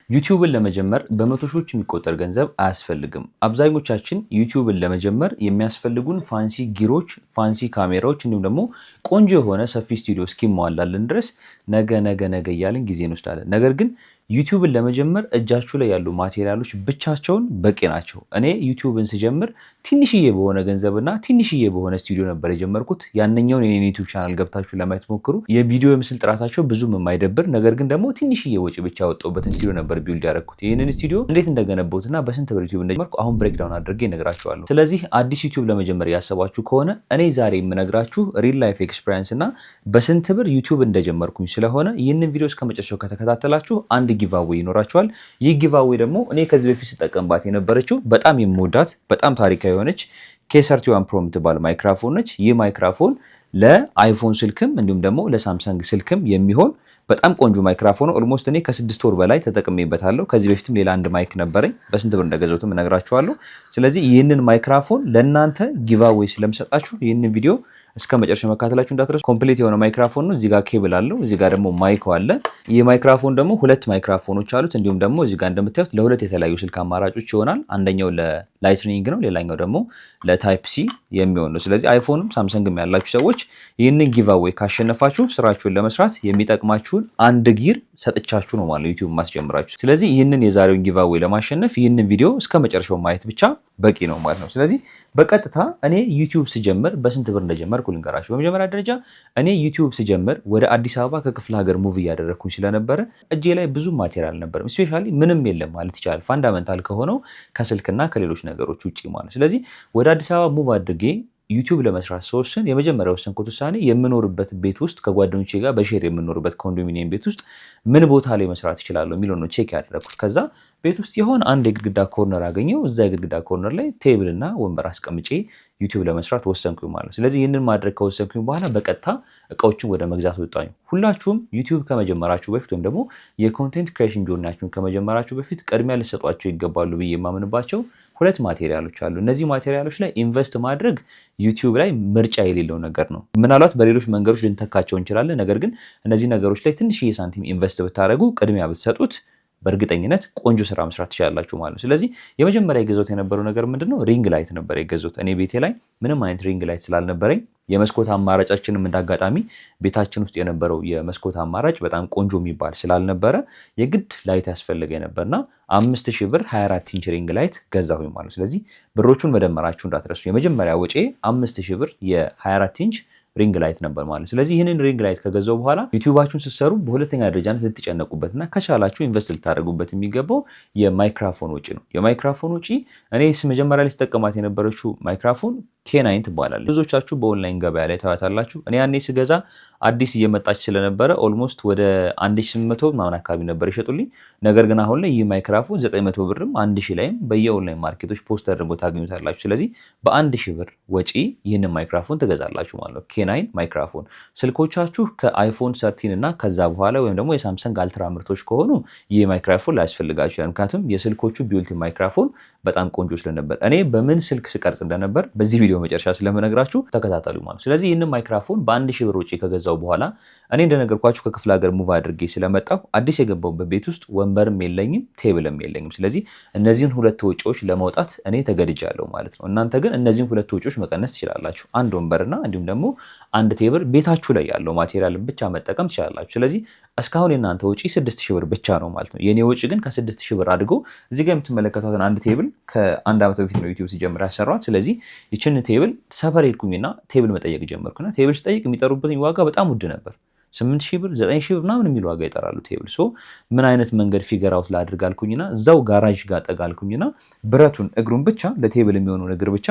ዩቲዩብን ለመጀመር በመቶ ሺዎች የሚቆጠር ገንዘብ አያስፈልግም። አብዛኞቻችን ዩቲዩብን ለመጀመር የሚያስፈልጉን fancy gear ኦች፣ fancy ካሜራዎች እንዲሁም ደግሞ ቆንጆ የሆነ ሰፊ ስቱዲዮ እስኪሟላልን ድረስ ነገ ነገ ነገ እያልን ጊዜ እንወስዳለን። ነገር ግን ዩቲዩብን ለመጀመር እጃችሁ ላይ ያሉ material ኦች ብቻቸውን በቂ ናቸው። እኔ ዩቲዩብን ስጀምር ትንሽዬ በሆነ ገንዘብና ትንሽዬ በሆነ ስቱዲዮ ነበር የጀመርኩት። ያነኛውን የኔን ዩቲዩብ ቻናል ገብታችሁ ለማየት ሞክሩ። የቪዲዮ የምስል ጥራታቸው ብዙም የማይደብር፣ ነገር ግን ደግሞ ትንሽዬ ወጪ ብቻ ያወጣሁበትን ስቱዲዮ ነበር build ያደረኩት። ይህንን ስቱዲዮ እንዴት እንደገነባሁትና በስንት ብር ዩቲዩብ እንደጀመርኩ አሁን breakdown አድርጌ እነግራችኋለሁ። ስለዚህ አዲስ ዩቲዩብ ለመጀመር ያሰባችሁ ከሆነ እኔ ዛሬ የምነግራችሁ real life experience እና በስንት ብር ዩቲዩብ እንደጀመርኩኝ ስለሆነ ይህንን ቪዲዮ እስከ መጨረሻው ከተከታተላችሁ አንድ giveaway ይኖራችኋል። ይህ giveaway ደግሞ እኔ ከዚህ በፊት ስጠቀምባት የነበረችው፣ በጣም የምወዳት፣ በጣም ታሪካዊ የሆነች K31 Pro የምትባል ማይክራፎን ነች። ይህ ማይክራፎን ለአይፎን ስልክም እንዲሁም ደግሞ ለሳምሰንግ ስልክም የሚሆን በጣም ቆንጆ ማይክራፎን ነው። Almost እኔ ከ6 ወር በላይ ተጠቅሜበታለሁ። ከዚህ በፊትም ሌላ አንድ mic ነበረኝ። በስንት ብር እንደገዛሁትም እነግራችኋለሁ። ስለዚህ ይህንን ማይክራፎን ለእናንተ giveaway ስለምሰጣችሁ ይህንን ቪዲዮ እስከ መጨረሻ መከታተላችሁ እንዳትረሱ። Complete የሆነ ማይክራፎን ነው። እዚህ ጋር ኬብል አለው፣ እዚህ ጋር ደግሞ mic አለ። ይህ ማይክራፎን ደግሞ ሁለት ማይክራፎኖች አሉት። እንዲሁም ደግሞ እዚህ ጋር እንደምታዩት ለሁለት የተለያዩ ስልክ አማራጮች ይሆናል። አንደኛው ለ Lightning ነው፣ ሌላኛው ደግሞ ለ Type C የሚሆን ነው። ስለዚህ አይፎንም ሳምሰንግም ያላችሁ ሰዎች ይህንን giveaway ካሸነፋችሁ ስራችሁን ለመስራት የሚጠቅማችሁን አንድ gear ሰጥቻችሁ ነው ማለት ዩቲዩብ ማስጀምራችሁ። ስለዚህ ይህንን የዛሬውን giveaway ለማሸነፍ ይህንን ቪዲዮ እስከ መጨረሻው ማየት ብቻ በቂ ነው ማለት ነው። ስለዚህ በቀጥታ እኔ ዩቲዩብ ስጀምር በስንት ብር እንደጀመርኩ ልንገራችሁ። በመጀመሪያ ደረጃ እኔ ዩቲዩብ ስጀምር ወደ አዲስ አበባ ከክፍለ ሀገር move እያደረግኩኝ ስለነበረ እጄ ላይ ብዙ material አልነበረም። Especially ምንም የለም ማለት ይቻላል፣ fundamental ከሆነው ከስልክና ከሌሎች ነገሮች ውጭ ማለት። ስለዚህ ወደ አዲስ አበባ move አድርጌ ዩቲዩብ ለመስራት ስወስን የመጀመሪያ ወሰንኩት ውሳኔ የምኖርበት ቤት ውስጥ፣ ከጓደኞቼ ጋር በ share የምኖርበት ኮንዶሚኒየም ቤት ውስጥ ምን ቦታ ላይ መስራት እችላለሁ የሚለው ነው check ያደረኩት። ከዛ ቤት ውስጥ የሆነ አንድ የግድግዳ corner አገኘሁ። እዛ የግድግዳ corner ላይ table እና ወንበር አስቀምጬ ዩቲዩብ ለመስራት ወሰንኩኝ ማለት ነው። ስለዚህ ይህንን ማድረግ ከወሰንኩኝ በኋላ በቀጥታ እቃዎችን ወደ መግዛት ወጣኝ። ሁላችሁም ዩቲዩብ ከመጀመራችሁ በፊት ወይም ደግሞ የ content creation journey ያችሁን ከመጀመራችሁ በፊት ቅድሚያ ልሰጧቸው ይገባሉ ብዬ የማምንባቸው ሁለት material ኦች አሉ። እነዚህ material ኦች ላይ invest ማድረግ ዩቲዩብ ላይ ምርጫ የሌለው ነገር ነው። ምናልባት በሌሎች መንገዶች ልንተካቸው እንችላለን። ነገር ግን እነዚህ ነገሮች ላይ ትንሽዬ ሳንቲም invest ብታደርጉ፣ ቅድሚያ ብትሰጡት በእርግጠኝነት ቆንጆ ስራ መስራት ትችላላችሁ ማለት ነው። ስለዚህ የመጀመሪያ የገዛሁት የነበረው ነገር ምንድነው? Ring light ነበር የገዛሁት። እኔ ቤቴ ላይ ምንም አይነት ring light ስላልነበረኝ፣ የመስኮት አማራጫችንም እንዳጋጣሚ ቤታችን ውስጥ የነበረው የመስኮት አማራጭ በጣም ቆንጆ የሚባል ስላልነበረ የግድ light ያስፈልገኝ ነበርና 5,000 ብር 24 inch ring light ገዛሁኝ ማለት ነው። ስለዚህ ብሮቹን መደመራችሁ እንዳትረሱ። የመጀመሪያ ወጪ 5,000 ብር የ24 inch ring light ነበር ማለት ነው። ስለዚህ ይህንን ring light ከገዛሁ በኋላ ዩቲዩባችሁን ስትሰሩ በሁለተኛ ደረጃነት ልትጨነቁበትና ከቻላችሁ invest ልታደርጉበት የሚገባው የማይክራፎን ወጪ ነው። የማይክራፎን ወጪ እኔ መጀመሪያ ላይ ስጠቀማት የነበረችው ማይክራፎን K9 ትባላለች። ብዙዎቻችሁ በኦንላይን ገበያ ላይ ታያታላችሁ። እኔ ያኔ ስገዛ አዲስ እየመጣች ስለነበረ almost ወደ 1800 ምናምን አካባቢ ነበር የሸጡልኝ። ነገር ግን አሁን ላይ ይህ ማይክራፎን 900 ብርም 1000 ላይም በየ online market ኦች post ተደርጎ ታገኙታላችሁ። ስለዚህ በ1000 ብር ወጪ ይህንን ማይክራፎን ትገዛላችሁ ማለት ነው። K9 ማይክራፎን። ስልኮቻችሁ ከአይፎን 13 እና ከዛ በኋላ ወይም ደግሞ የሳምሰንግ Ultra ምርቶች ከሆኑ ይህ ማይክራፎን ላያስፈልጋችሁ ይችላል። ምክንያቱም የስልኮቹ built-in ማይክራፎን በጣም ቆንጆ ስለነበር፣ እኔ በምን ስልክ ስቀርጽ እንደነበር በዚህ ቪዲዮ መጨረሻ ስለምነግራችሁ ተከታተሉ ማለት ነው። ስለዚህ ይህንን ማይክራፎን በ1000 ብር ወጪ ከገዛሁ በኋላ እኔ እንደነገርኳችሁ ከክፍለ ሀገር move አድርጌ ስለመጣሁ አዲስ የገባሁበት ቤት ውስጥ ወንበርም የለኝም፣ table ም የለኝም። ስለዚህ እነዚህን ሁለት ወጪዎች ለማውጣት እኔ ተገድጃለሁ ማለት ነው። እናንተ ግን እነዚህን ሁለት ወጪዎች መቀነስ ትችላላችሁ። አንድ ወንበርና እንዲሁም ደግሞ አንድ table፣ ቤታችሁ ላይ ያለው material ብቻ መጠቀም ትችላላችሁ። ስለዚህ እስካሁን የእናንተ ወጪ 6,000 ብር ብቻ ነው ማለት ነው። የእኔ ወጪ ግን ከ6,000 ብር አድጎ እዚህ ጋር የምትመለከቷትን አንድ table ከአንድ ዓመት በፊት ነው ዩቲዩብ ስጀምር ያሰራኋት። ስለዚህ ይችን table ሰፈር ሄድኩኝና table መጠየቅ ጀመርኩና table ስጠይቅ የሚጠሩበት ዋጋ በጣም ውድ ነበር። 8,000 ብር፣ 9,000 ብር ምናምን የሚል ዋጋ ይጠራሉ table። So ምን አይነት መንገድ figure out ላድርግ አልኩኝና እዛው ጋራዥ ጋር ጠጋ አልኩኝና ብረቱን እግሩን ብቻ፣ ለ table የሚሆነውን እግር ብቻ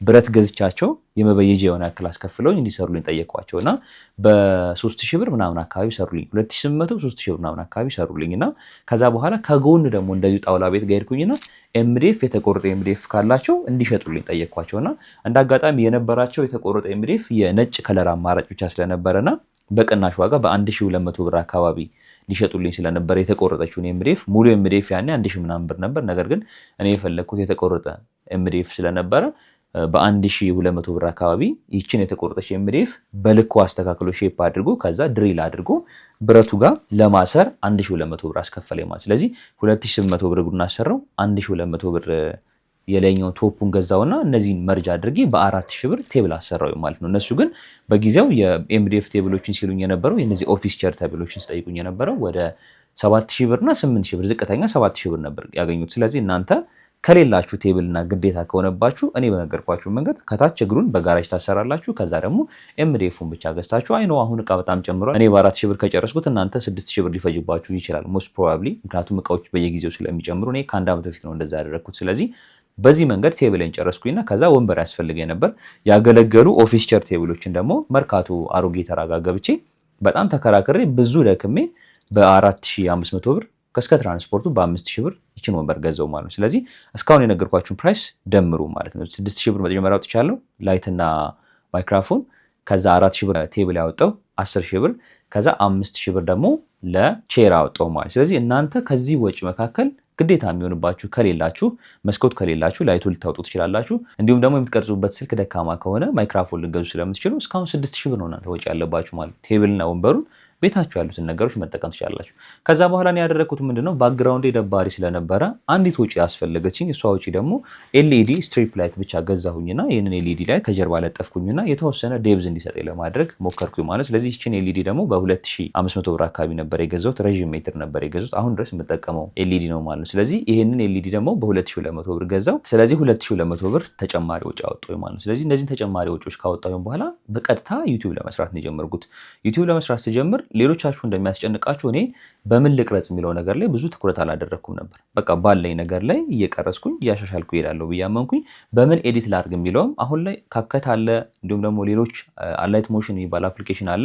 ብረት ገዝቻቸው የመበየጃ የሆነ ያክል አስከፍለውኝ እንዲሰሩልኝ ጠየኳቸው እና በ3,000 ብር ምናምን አካባቢ ሰሩልኝ። 2800፣ 3,000 ብር ምናምን አካባቢ ሰሩልኝ። እና ከዛ በኋላ ከጎን ደግሞ እንደዚሁ ጣውላ ቤት ጋር ሄድኩኝና MDF፣ የተቆረጠ MDF ካላቸው እንዲሸጡልኝ ጠየኳቸው እና እንደ አጋጣሚ የነበራቸው የተቆረጠ MDF የነጭ color አማራጭ ብቻ ስለነበረና በቅናሽ ዋጋ በ1200 ብር አካባቢ ሊሸጡልኝ ስለነበር የተቆረጠችውን MDF፣ ሙሉ MDF ያኔ 1000 ምናምን ብር ነበር። ነገር ግን እኔ የፈለግኩት የተቆረጠ MDF ስለነበረ በ1200 ብር አካባቢ ይችን የተቆረጠች MDF በልኩ አስተካክሎ shape አድርጎ ከዛ drill አድርጎ ብረቱ ጋር ለማሰር 1200 ብር አስከፈለኝ ማለት። ስለዚህ 2800 ብር እግሩን አሰራው፣ 1200 ብር የላይኛውን top ኡን ገዛውና እነዚህን merge አድርጌ በ4000 ብር table አሰራው ማለት ነው። እነሱ ግን በጊዜው የ MDF table ኦችን ሲሉኝ የነበረው፣ የነዚህ office chair table ኦችን ሲጠይቁኝ የነበረው ወደ 7000 ብር እና 8000 ብር፣ ዝቅተኛ 7000 ብር ነበር ያገኙት። ስለዚህ እናንተ ከሌላችሁ table እና ግዴታ ከሆነባችሁ እኔ በነገርኳችሁ መንገድ ከታች እግሩን በጋራጅ ታሰራላችሁ። ከዛ ደግሞ MDF ኡን ብቻ ገዝታችሁ፣ I know አሁን እቃ በጣም ጨምሯል። እኔ በ4000 ብር ከጨረስኩት እናንተ 6000 ብር ሊፈጅባችሁ ይችላል most probably፣ ምክንያቱም እቃዎች በየጊዜው ስለሚጨምሩ። እኔ ከአንድ ዓመት በፊት ነው እንደዛ ያደረግኩት። ስለዚህ በዚህ መንገድ table ን ጨረስኩኝና ከዛ ወንበር ያስፈልገኝ ነበር። ያገለገሉ office chair table ኦችን ደግሞ መርካቶ አሮጌ ተራ ጋ ገብቼ በጣም ተከራክሬ ብዙ ደክሜ በ4500 ብር እስከ ትራንስፖርቱ በ5000 ብር ይችን ወንበር ገዛው ማለት ነው። ስለዚህ እስካሁን የነገርኳችሁን price ደምሩ ማለት ነው። 6000 ብር መጀመሪያ አውጥቻለሁ light ና ማይክራፎን፣ ከዛ 4000 ብር table ያወጣው 10,000 ብር፣ ከዛ 5000 ብር ደግሞ ለ chair አወጣው ማለት። ስለዚህ እናንተ ከዚህ ወጪ መካከል ግዴታ የሚሆንባችሁ ከሌላችሁ፣ መስኮት ከሌላችሁ light ኡ ልታወጡ ትችላላችሁ። እንዲሁም ደግሞ የምትቀርጹበት ስልክ ደካማ ከሆነ ማይክራፎን ልትገዙ ስለምትችሉ እስካሁን 6000 ብር ነው እናንተ ወጪ ያለባችሁ ማለት። Table ና ወንበሩን ቤታችሁ ያሉትን ነገሮች መጠቀም ትችላላችሁ። ከዛ በኋላ ነው ያደረግኩት ምንድነው፣ background ደባሪ ስለነበረ አንዲት ወጪ ያስፈለገችኝ፣ እሷ ወጪ ደግሞ LED strip light ብቻ ገዛሁኝና ይህንን LED light ከጀርባ ለጠፍኩኝና የተወሰነ depth እንዲሰጠኝ ለማድረግ ሞከርኩኝ ማለት። ስለዚህ ይችን LED ደግሞ በ2500 ብር አካባቢ ነበር የገዛሁት። ረዥም ሜትር ነበር የገዛሁት። አሁን ድረስ የምጠቀመው LED ነው ማለት ነው። ስለዚህ ይህንን LED ደግሞ በ2200 ብር ገዛው። ስለዚህ 2200 ብር ተጨማሪ ወጪ አወጣሁ ማለት ነው። ስለዚህ እነዚህን ተጨማሪ ወጪዎች ካወጣሁ በኋላ በቀጥታ YouTube ለመስራት ነው የጀመርኩት። YouTube ለመስራት ስጀምር ሌሎቻችሁ እንደሚያስጨንቃችሁ እኔ በምን ልቅረጽ የሚለው ነገር ላይ ብዙ ትኩረት አላደረግኩም ነበር። በቃ ባለኝ ነገር ላይ እየቀረጽኩኝ እያሻሻልኩ እሄዳለሁ ብዬ አመንኩኝ። በምን edit ላድርግ የሚለውም አሁን ላይ CapCut አለ፣ እንዲሁም ደግሞ ሌሎች Alight Motion የሚባል application አለ።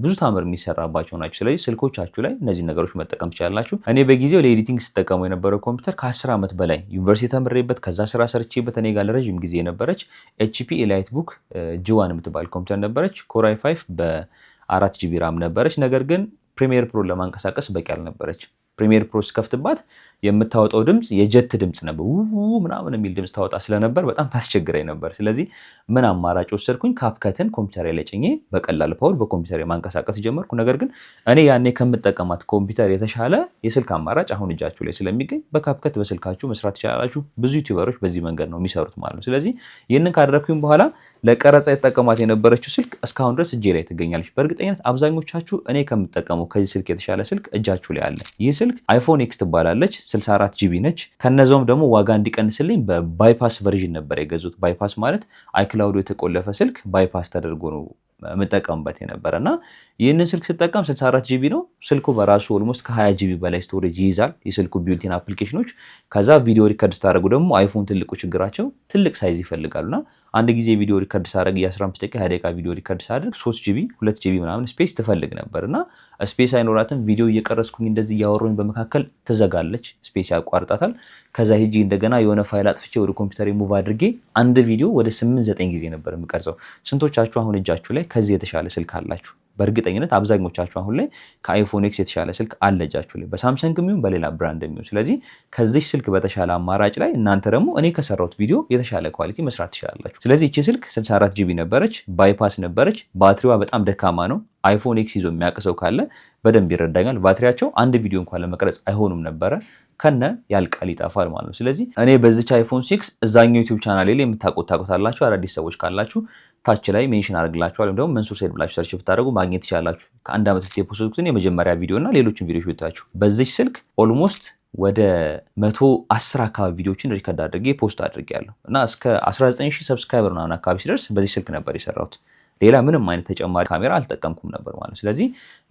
ብዙ ታምር የሚሰራባቸው ናቸው። ስለዚህ ስልኮቻችሁ ላይ እነዚህ ነገሮች መጠቀም ትችላላችሁ። እኔ በጊዜው ለ editing ስጠቀመው የነበረው ኮምፒውተር ከ10 ዓመት በላይ ዩኒቨርሲቲ ተምሬበት ከዛ ስራ ሰርቼበት እኔ ጋር ለረዥም ጊዜ የነበረች HP EliteBook G1 የምትባል ኮምፒውተር ነበረች። Core i5 በ4 GB RAM ነበረች። ነገር ግን Premiere Pro ለማንቀሳቀስ በቂ አልነበረች። Premiere Pro ስከፍትባት የምታወጣው ድምፅ የጀት ድምፅ ነበር፣ ው ምናምን የሚል ድምፅ ታወጣ ስለነበር በጣም ታስቸግረኝ ነበር። ስለዚህ ምን አማራጭ ወሰድኩኝ? CapCut ን ኮምፒውተር ላይ ጭኜ በቀላል power በኮምፒውተር ማንቀሳቀስ ጀመርኩ። ነገር ግን እኔ ያኔ ከምጠቀማት ኮምፒውተር የተሻለ የስልክ አማራጭ አሁን እጃችሁ ላይ ስለሚገኝ በ CapCut በስልካችሁ መስራት ትችላላችሁ። ብዙ YouTuber ኦች በዚህ መንገድ ነው የሚሰሩት ማለት ነው። ስለዚህ ይህንን ካደረግኩኝ በኋላ ለቀረጻ የተጠቀማት የነበረችው ስልክ እስካሁን ድረስ እጄ ላይ ትገኛለች። በእርግጠኝነት አብዛኞቻችሁ እኔ ከምጠቀመው ከዚህ ስልክ የተሻለ ስልክ እጃችሁ ላይ አለ። ይህ ስልክ iPhone X ትባላለች፣ 64 GB ነች። ከነዛውም ደግሞ ዋጋ እንዲቀንስልኝ በ bypass version ነበር የገዙት። Bypass ማለት iCloud ኡ የተቆለፈ ስልክ bypass ተደርጎ ነው የምጠቀምበት የነበረ እና ይህንን ስልክ ስጠቀም 64 GB ነው። ስልኩ በራሱ almost ከ20 GB በላይ storage ይይዛል የስልኩ built-in application ኦች። ከዛ ቪዲዮ record ስታደርጉ ደግሞ iPhone ትልቁ ችግራቸው ትልቅ size ይፈልጋሉና አንድ ጊዜ ቪዲዮ record ሳደርግ የ15 ደቂቃ፣ 20 ደቂቃ ቪዲዮ record ሳደርግ 3 GB፣ 2 GB ምናምን space ትፈልግ ነበር እና space አይኖራትም። ቪዲዮ እየቀረጽኩኝ እንደዚህ እያወራሁኝ በመካከል ትዘጋለች፣ space ያቋርጣታል። ከዛ ሄጄ እንደገና የሆነ ፋይል አጥፍቼ ወደ ኮምፒውተር move አድርጌ አንድ ቪዲዮ ወደ 8 9 ጊዜ ነበር የምቀርጸው። ስንቶቻችሁ አሁን እጃችሁ ላይ ከዚህ የተሻለ ስልክ አላችሁ? በእርግጠኝነት አብዛኞቻችሁ አሁን ላይ ከ iPhone X የተሻለ ስልክ አለ እጃችሁ ላይ፣ በ Samsung የሚሆን በሌላ brand የሚሆን። ስለዚህ ከዚህ ስልክ በተሻለ አማራጭ ላይ እናንተ ደግሞ እኔ ከሰራሁት ቪዲዮ የተሻለ quality መስራት ትችላላችሁ። ስለዚህ እቺ ስልክ 64 GB ነበረች፣ bypass ነበረች፣ ባትሪዋ በጣም ደካማ ነው። iPhone X ይዞ የሚያውቅ ሰው ካለ በደንብ ይረዳኛል። ባትሪያቸው አንድ ቪዲዮ እንኳን ለመቅረጽ አይሆኑም ነበረ፣ ከነ ያልቃል፣ ይጠፋል ማለት ነው። ስለዚህ እኔ በዚች iPhone 6 እዛኛው YouTube channel ላይ የምታውቁት ታውቁታላችሁ። አዳዲስ ሰዎች ካላችሁ ታች ላይ mention አድርግላችኋል። ወይም ደግሞ መንሱር ሰይድ ብላችሁ search ብታደርጉ ማግኘት ትችላላችሁ። ከአንድ ዓመት በፊት የ post ኩትን የመጀመሪያ ቪዲዮ እና ሌሎችን ቪዲዮዎች ብታችሁ በዚች ስልክ almost ወደ 110 አካባቢ ቪዲዮችን record አድርጌ post አድርጌያለሁ እና እስከ 19,000 subscriber ምናምን አካባቢ ሲደርስ በዚህ ስልክ ነበር የሰራሁት። ሌላ ምንም አይነት ተጨማሪ ካሜራ አልጠቀምኩም ነበር ማለት ነው። ስለዚህ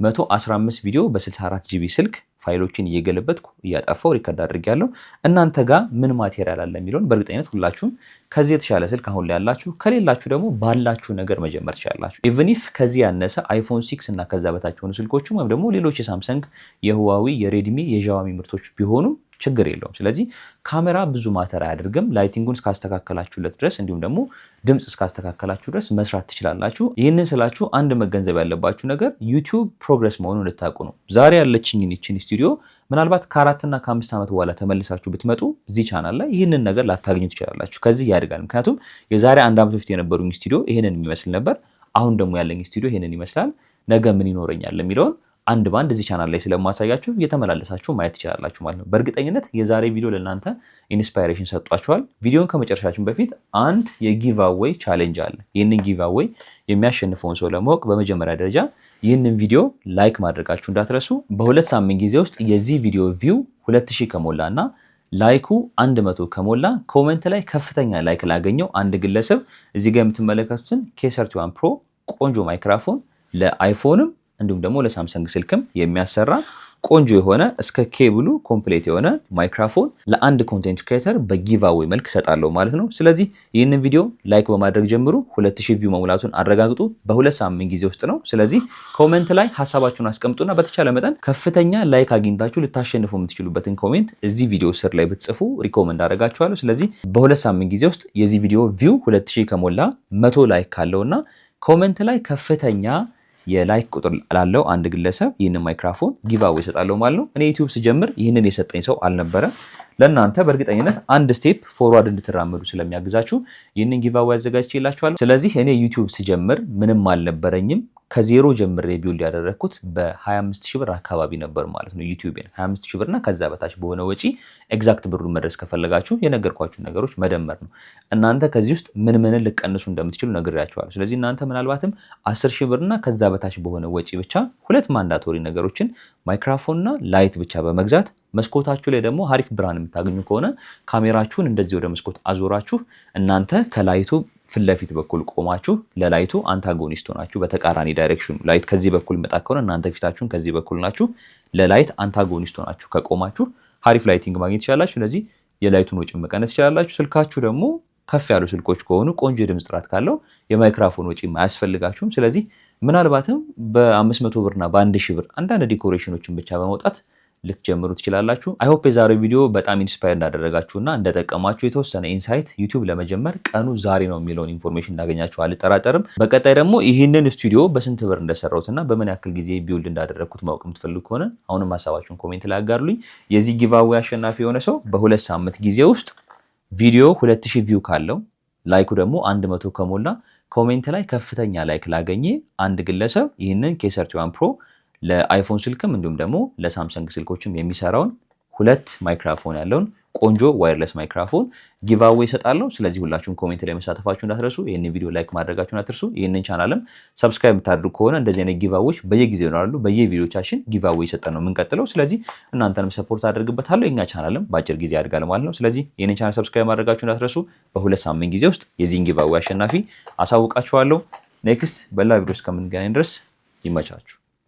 115 ቪዲዮ በ64 GB ስልክ ፋይሎችን እየገለበጥኩ እያጠፋው record አድርጌያለሁ። እናንተ ጋር ምን material አለ የሚለውን በእርግጠኝነት ሁላችሁም ከዚህ የተሻለ ስልክ አሁን ላይ ያላችሁ፣ ከሌላችሁ ደግሞ ባላችሁ ነገር መጀመር ትችላላችሁ። Even if ከዚህ ያነሰ iPhone 6 እና ከዛ በታች የሆኑ ስልኮችም ወይም ደግሞ ሌሎች የ Samsung፣ የ Huawei፣ የ Redmi፣ የ Xiaomi ምርቶች ቢሆኑም ችግር የለውም። ስለዚህ ካሜራ ብዙ matter አያደርግም። Lighting ኡን እስካስተካከላችሁለት ድረስ እንዲሁም ደግሞ ድምፅ እስካስተካከላችሁ ድረስ መስራት ትችላላችሁ። ይህንን ስላችሁ አንድ መገንዘብ ያለባችሁ ነገር YouTube progress መሆኑን እንድታውቁ ነው። ዛሬ ያለችኝን ይችን ስቱዲዮ ምናልባት ከ4ና ከ5 ዓመት በኋላ ተመልሳችሁ ብትመጡ እዚህ ቻናል ላይ ይህንን ነገር ላታገኙ ትችላላችሁ። ከዚህ ያድጋል። ምክንያቱም የዛሬ አንድ ዓመት በፊት የነበሩኝ ስቱዲዮ ይህንን የሚመስል ነበር። አሁን ደግሞ ያለኝ ስቱዲዮ ይህንን ይመስላል። ነገ ምን ይኖረኛል የሚለውን አንድ በአንድ እዚህ ቻናል ላይ ስለማሳያችሁ እየተመላለሳችሁ ማየት ትችላላችሁ ማለት ነው። በእርግጠኝነት የዛሬ ቪዲዮ ለእናንተ inspiration ሰጥቷችኋል። ቪዲዮን ከመጨረሻችን በፊት አንድ የ giveaway challenge አለ። ይህንን giveaway የሚያሸንፈውን ሰው ለማወቅ በመጀመሪያ ደረጃ ይህንን ቪዲዮ like ማድረጋችሁ እንዳትረሱ። በ2 ሳምንት ጊዜ ውስጥ የዚህ ቪዲዮ view 2000 ከሞላ እና like ኡ 100 ከሞላ comment ላይ ከፍተኛ like ላገኘው አንድ ግለሰብ እዚህ ጋር የምትመለከቱትን K31 Pro ቆንጆ ማይክራፎን ለ iPhone ም እንዲሁም ደግሞ ለ Samsung ስልክም የሚያሰራ ቆንጆ የሆነ እስከ cable ኡ complete የሆነ ማይክራፎን ለአንድ content creator በ giveaway መልክ እሰጣለሁ ማለት ነው። ስለዚህ ይህንን ቪዲዮ like በማድረግ ጀምሩ። 2000 view መሙላቱን አረጋግጡ። በ2 ሳምንት ጊዜ ውስጥ ነው። ስለዚህ comment ላይ ሀሳባችሁን አስቀምጡና በተቻለ መጠን ከፍተኛ like አግኝታችሁ ልታሸንፉ የምትችሉበትን comment እዚህ ቪዲዮ ስር ላይ ብትጽፉ recommend አደርጋችኋለሁ። ስለዚህ በ2 ሳምንት ጊዜ ውስጥ የዚህ ቪዲዮ view 2000 ከሞላ፣ 100 like ካለውና comment ላይ ከፍተኛ የ like ቁጥር ላለው አንድ ግለሰብ ይህንን ማይክራፎን giveaway እሰጣለሁ ማለት ነው። እኔ YouTube ስጀምር ይህንን የሰጠኝ ሰው አልነበረም። ለእናንተ በእርግጠኝነት አንድ step forward እንድትራመዱ ስለሚያግዛችሁ ይህንን giveaway አዘጋጅቼላችኋለሁ። ስለዚህ እኔ YouTube ስጀምር ምንም አልነበረኝም። ከዜሮ ጀምሬ build ያደረግኩት በ25 ሺህ ብር አካባቢ ነበር ማለት ነው። YouTube ን 25 ሺህ ብርና ከዛ በታች በሆነ ወጪ፣ exact ብሩን መድረስ ከፈለጋችሁ የነገርኳችሁ ነገሮች መደመር ነው። እናንተ ከዚህ ውስጥ ምን ምንን ልትቀንሱ እንደምትችሉ ነግሬያችኋለሁ። ስለዚህ እናንተ ምናልባትም 10 ሺህ ብርና ከዛ በታች በሆነ ወጪ ብቻ ሁለት mandatory ነገሮችን ማይክራፎንና light ብቻ በመግዛት፣ መስኮታችሁ ላይ ደግሞ አሪፍ ብርሃን የምታገኙ ከሆነ ካሜራችሁን እንደዚህ ወደ መስኮት አዞራችሁ እናንተ ከ light ኡ ፊት ለፊት በኩል ቆማችሁ ለ light ኡ antagonist ሆናችሁ፣ በተቃራኒ direction ኑ light ከዚህ በኩል መጣ ከሆነ እናንተ ፊታችሁን ከዚህ በኩል ናችሁ፣ ለ light antagonist ሆናችሁ ከቆማችሁ አሪፍ lighting ማግኘት ትችላላችሁ። ስለዚህ የ light ኡን ወጪ መቀነስ ትችላላችሁ። ስልካችሁ ደግሞ ከፍ ያሉ ስልኮች ከሆኑ ቆንጆ የድምፅ ጥራት ካለው የማይክራፎን ወጪ አያስፈልጋችሁም። ስለዚህ ምናልባትም በ500 ብርና በ1000 ብር አንዳንድ decoration ኦችን ብቻ በመውጣት ልትጀምሩ ትችላላችሁ። I hope የዛሬው ቪዲዮ በጣም inspire እንዳደረጋችሁና እንደጠቀማችሁ፣ የተወሰነ insight YouTube ለመጀመር ቀኑ ዛሬ ነው የሚለውን information እንዳገኛችሁ አልጠራጠርም። በቀጣይ ደግሞ ይህንን ስቱዲዮ በስንት ብር እንደሰራሁትና በምን ያክል ጊዜ build እንዳደረግኩት ማወቅ የምትፈልጉ ከሆነ አሁንም ሀሳባችሁን comment ላይ አጋሩልኝ። የዚህ giveaway አሸናፊ የሆነ ሰው በ2 ሳምንት ጊዜ ውስጥ ቪዲዮ 2000 view ካለው፣ like ኡ ደግሞ 100 ከሞላ፣ comment ላይ ከፍተኛ like ላገኘ አንድ ግለሰብ ይህንን K31 Pro ለ iPhone ስልክም እንዲሁም ደግሞ ለ Samsung ስልኮችም የሚሰራውን ሁለት ማይክራፎን ያለውን ቆንጆ wireless ማይክራፎን giveaway እሰጣለሁ። ስለዚህ ሁላችሁም comment ላይ መሳተፋችሁ እንዳትረሱ። ይህንን ቪዲዮ like ማድረጋችሁን አትርሱ። ይህንን ቻናልም subscribe የምታደርጉ ከሆነ እንደዚህ አይነት giveaway ዎች በየጊዜው ይኖራሉ። በየቪዲዮቻችን giveaway እየሰጠን ነው የምንቀጥለው። ስለዚህ እናንተንም support አደርግበታለሁ። የኛ ቻናልም በአጭር ጊዜ ያድጋል ማለት ነው። ስለዚህ ይህንን ቻናል subscribe ማድረጋችሁ እንዳትረሱ። በ2 ሳምንት ጊዜ ውስጥ የዚህን giveaway አሸናፊ አሳውቃችኋለሁ። Next በሌላ ቪዲዮ እስከምንገናኝ ድረስ ይመቻችሁ።